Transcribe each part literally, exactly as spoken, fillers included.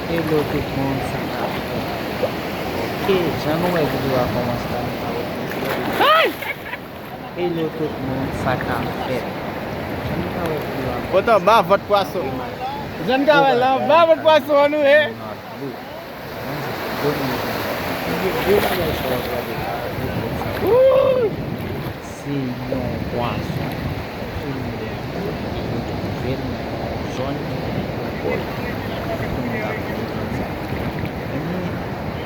Hello tout moun, sa k ap fèt? Ok, jan nou wè videyo a kòmanse la, nou ka wè. Hello tout moun, sa k ap fèt? Jan nou ka wè videyo a kòmanse. Potan ba vant pwason. Jan nou ka wè la, ba vant pwason an nou ye. Bon, de bagay sa w ap gade la, de bagay sa. Se yon pwason. Yon ti limyè. Yo twouve l nan yon zòn ki gen yon pòt. Pou nou ta pran zòn sa. Ebyen,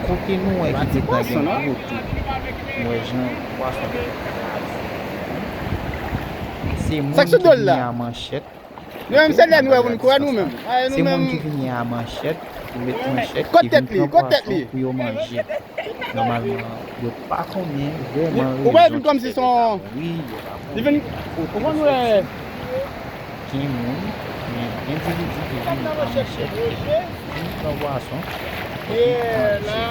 kote nou wè ki te gen gwo twou. Nou wè jan pwason yo kraze. Se moun ki vini a manchèt. Nou menm se lè nou wè moun kwè nou menm. Se moun ki vini a manchèt, ki met manchèt, ki vin pran pwason pou yo manje. Nòmalman, yo pa konnen vrèman rezon ki fè yo ta mouri, yo pa konnen kote yo soti. Gen moun, gen endividi ki vin a manchèt, ki vin pran pwason, epi manje.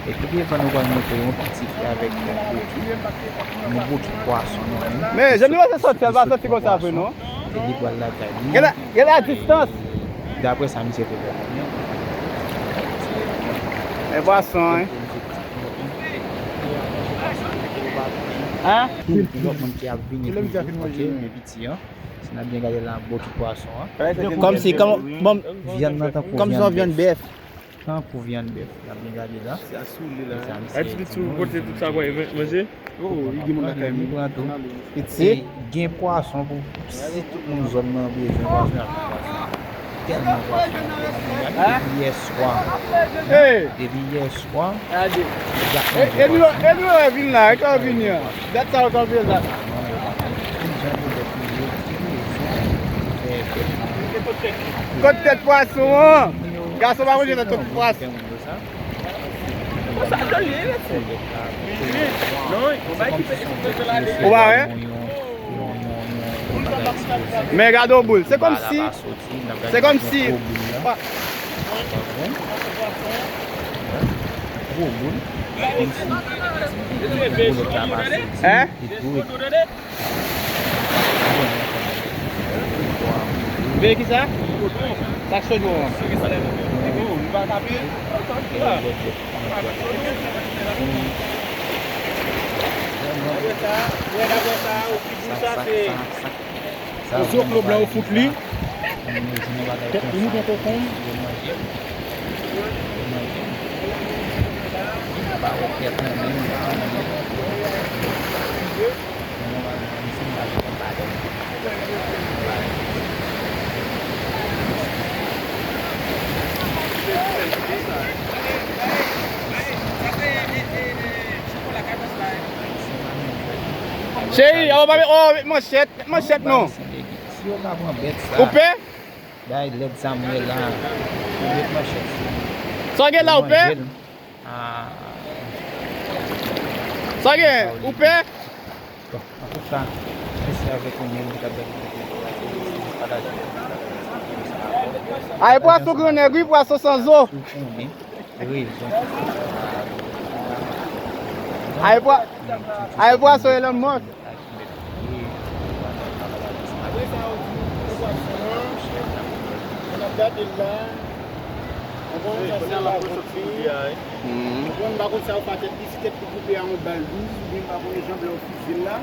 Epi devan nou pral montre yon piti fi avèk yon bokit, yon bokit pwason nan men. Men, jan nou wè se soti, sa pa soti konsa vre non. Epi li pral lakay li. Gen la, gen la distans. Daprè sa misye te fè konnen. E pwason, hein. Hein? Gen lòt moun ki ap vini pou yo, ok, men piti an. Si n ap byen gade la, bokit pwason an. Kòmsi, kòm, bon, vyann nan tankou vyann bèf. Tankou vyann bèf. N ap byen gade la. Sa soule la. Sa misye di nou, li vin manje. Oh, li gen moun lakay li. Li pran tou. E gen pwason pou si tout moun zòn nan bezwen pwason, y ap gen pwason. Tèlman pwason. Depi yè swa. Depi yè swa. E nou wè vin la, e ka vini an. Dat sa yo kanpe la. Tout jan de bèt li ye, ki rezon pou fè bèt li. Kot tèt pwason an? Gason pa manje nan tèt pwason. Ou pa wè? Men gade yon boul. Se kòmsi, se kòmsi. Hein? Veye kisa? Sa k sot bon an. Apre sa, wè, apre sa, ou ki di sa, se zoklo blan ou fout li. Tèt li mouton kokonm. Cheri, oh, pa met, oh, met manchèt, met manchèt non. Si yo ka pran bèt sa. Ou pè? Bay lèd sa m wè la. Ou met manchèt sou li. Sa w gen la, ou pè? Manje l. Ah. Sa w gen? Ou pè? Bon, antouka, mèsi avèk ou menm ki t ap gade videyo a. Se jis pataje videyo a. Ay, pwason grannèg, wi, pwason san zo. Ou konnen rezon ki fè sa. Ay, pwa-, ay, pwason Elon Musk. Apre sa, ou di, ou pwason an, n ap gade l la. Ou konn sa se pa kont li. Ou konn pa kont sa ou fè tèt li, si tèt li koupe a yon bal douz, oubyen pa konnen jan blan ou fize l la.